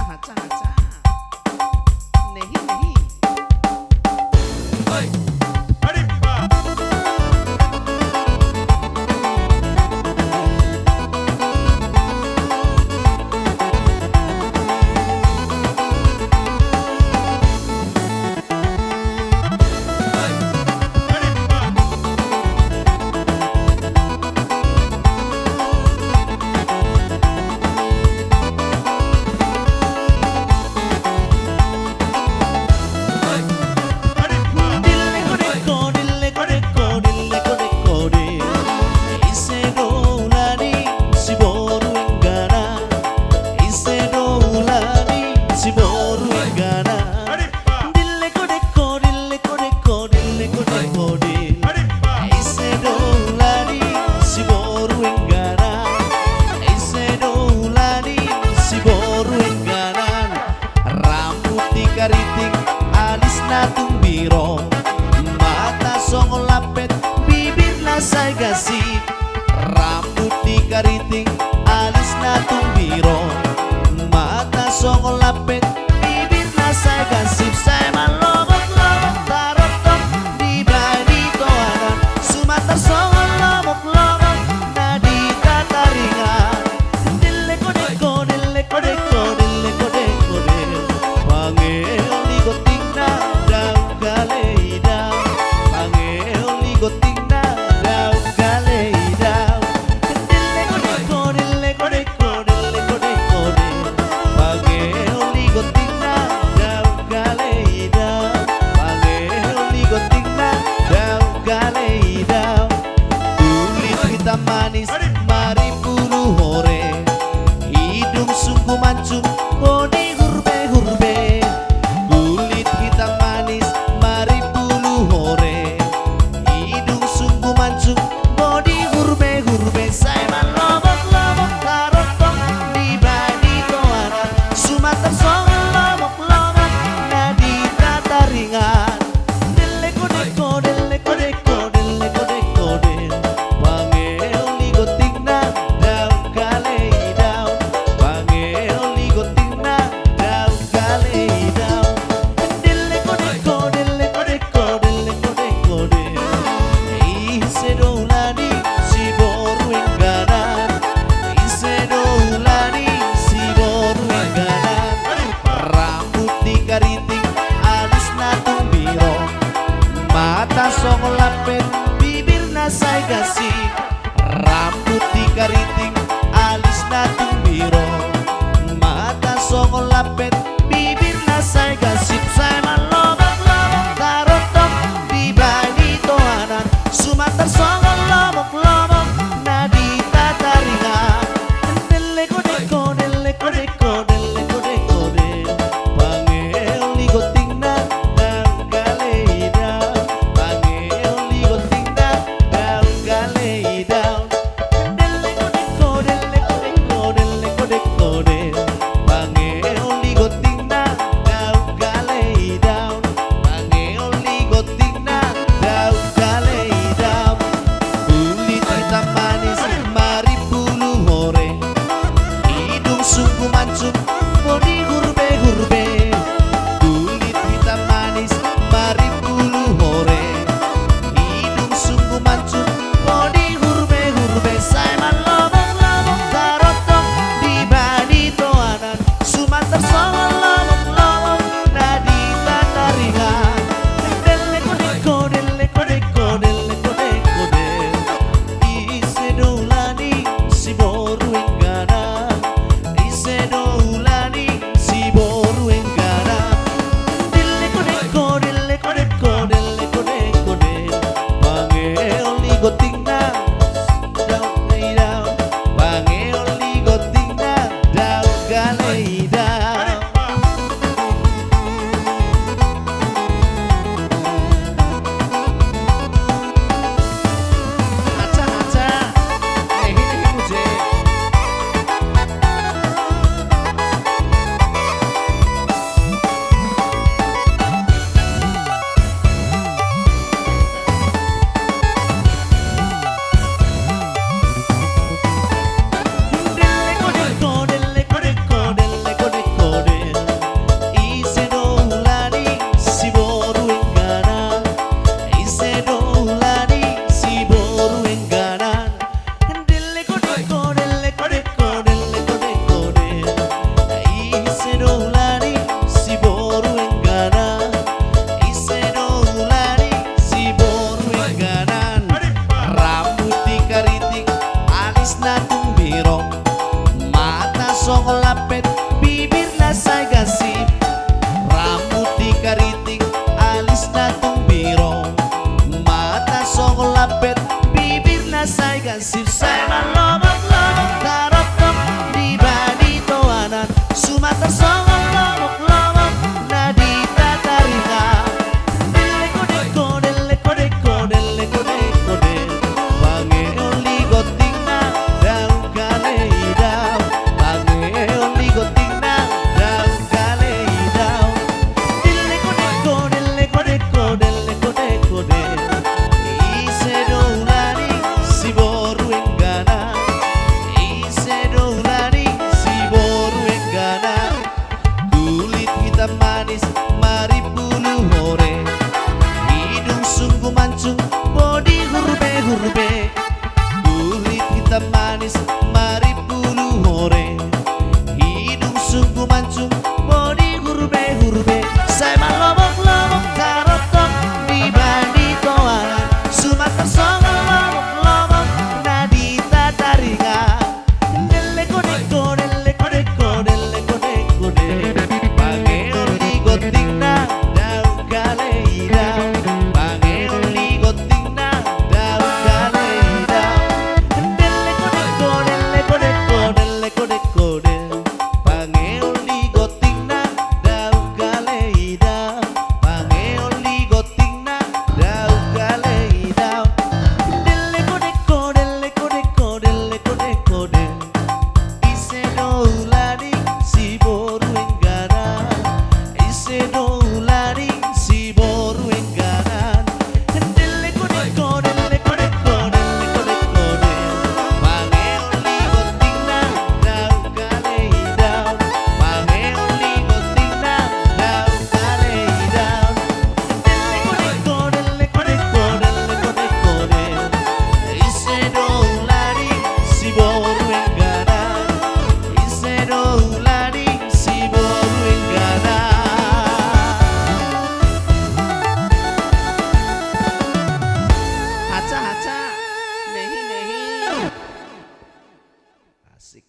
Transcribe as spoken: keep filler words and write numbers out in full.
Haca, haca. Nehi, nehi. Ise do ula ni siboru inggana? Ise do ula ni siboru inggana? Dille kodeko, dille kodeko, dille kodeko, dil. Ise do ula ni siboru inggana? Ise do ula ni siboru inggana? Rambut ni kariting, alis na tung birong, mata songon lampet, bibir na sai gasip. Rambut ni kariting, alis na tung birong, mata songon lampet, bibir na sai gasip. Sai manlomok-lomok tarotong dibaen i toanan, sumatar songon lomok-lomok na di tataringan. Delle kodeko, delle kodeko, delle kodeko, del. Pangeon ni gontingna, daun gale i daun. Pangeon ni gontingna, daun gale i daun. Delle kodeko, delle kodeko, delle kodeko, del. Pangeon ni gontingna, daun gale i daun. Pangeon ni gontingna, daun gale i daun. Kulit hitam manis, maripulu hore. Hidung sunggu mancung, bodi hurbe-hurbe. Kulit hitam manis, maripulu hore. Hidung sunggu mancung, bodi hurbe-hurbe. Sai manlomok-lomok tarotong dibaen i toanan, sumatar songon lomok-lomok na di tataringan. Delle kodeko, delle kodeko, delle kodeko, del. Pangeon ni gontingna, daun gale i daun. Pangeon ni gontingna, daun gale i daun. Delle kodeko, delle kodeko, delle kodeko, del. Ise do ula ni siboru inggana? Ise do ula ni siboru inggana? Rambut ni kariting, alis na tung birong, mata songon lampet, bibir na sai gasip. Rambut ni kariting, alis na tung birong, mata songon lampet, bibir na sai gasip. Sai manlomok-lomok tarotong dibaen i toanan, sumatar songon lomok-lomok na di tataringan. Delle kodeko, delle kodeko, delle kodeko, del. Pangeon ni gontingna, daun gale i daun. Pangeon ni gontingna, daun gale i daun. Delle kodeko, Hurbe, kulit hitam manis, maripulu hore, hidung sunggu mancung, bodi hurbe-hurbe, sai malobok-lobok tarotok di bani toangan, sumator songon lobok-lobok na di tataringa. Delle kodeko, delle kodeko, delle kodeko de. Pangeon di gontingna, daun kale idaon. Pangeon di gontingna, daun kale idaon. Delle kodeko, delle kodeko, delle kodeko de. Pangeon di gontingna, daun kale idaon. Pangeon di gontingna, daun kale idaon. Delle kodeko, delle kodeko, delle kodeko de. Ise do ulaning si boru engganan. Ise do ulaning si boru engganan. Delle kodeko, delle kodeko, delle kodeko de. Pangeon di gontingna, daun kale idaon. Pangeon di gontingna, daun kale idaon. Delle kodeko, delle kodeko, delle kodeko de. Ise do ulaning si boru engganan. Ise do ulaning si boru engganan. Haca, haca. Nehi, nehi. Asik.